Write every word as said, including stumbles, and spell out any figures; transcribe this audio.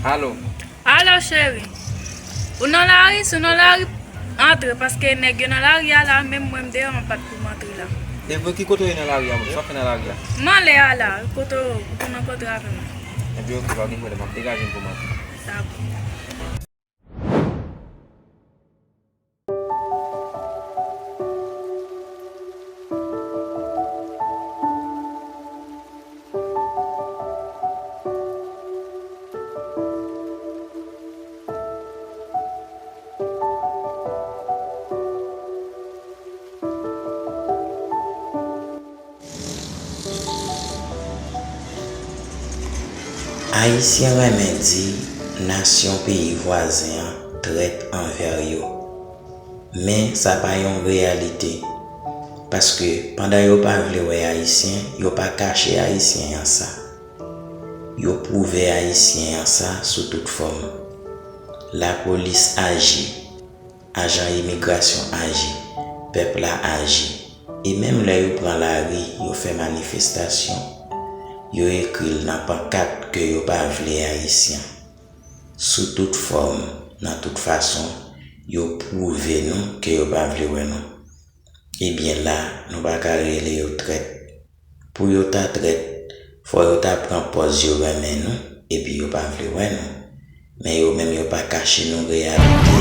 Alo. Alo, cheri. Ou nan lari? Si w nan lari, antre, paske nèg yo nan lari a la, menm mwen m deyò, m ap bat pou m antre la. E vre, ki kote w ye nan lari a, menm? Sa w fè nan lari a? M ale a la, kote w, ou konn rankontre avè mwen. Ebyen, oke, pa gen pwoblèm, m ap degaje m pou m antre. Sa bon. Ayisyen renmen di nasyon peyi vwazen an trèt anvè yo. Men sa pa yon reyalite. Paske pandan yo pa vle wè Ayisyen, yo pa kache Ayisyen an sa. Yo pwouve Ayisyen an sa sou tout fòm. Lapolis aji, ajan imigrasyon aji, pèp la aji. E menm lè yo pran lari, yo fè manifestasyon, yo ekri l nan pankat ke yo pa vle Ayisyen. Sou tout fòm, nan tout fason, yo pwouve nou ke yo pa vle wè nou. Ebyen la, nou pa ka rele yo trèt. Pou yo ta trèt, fò yo ta pran pòz yo renmen nou, epi yo pa vle wè nou. Men yo menm yo pa kache nou reyalite.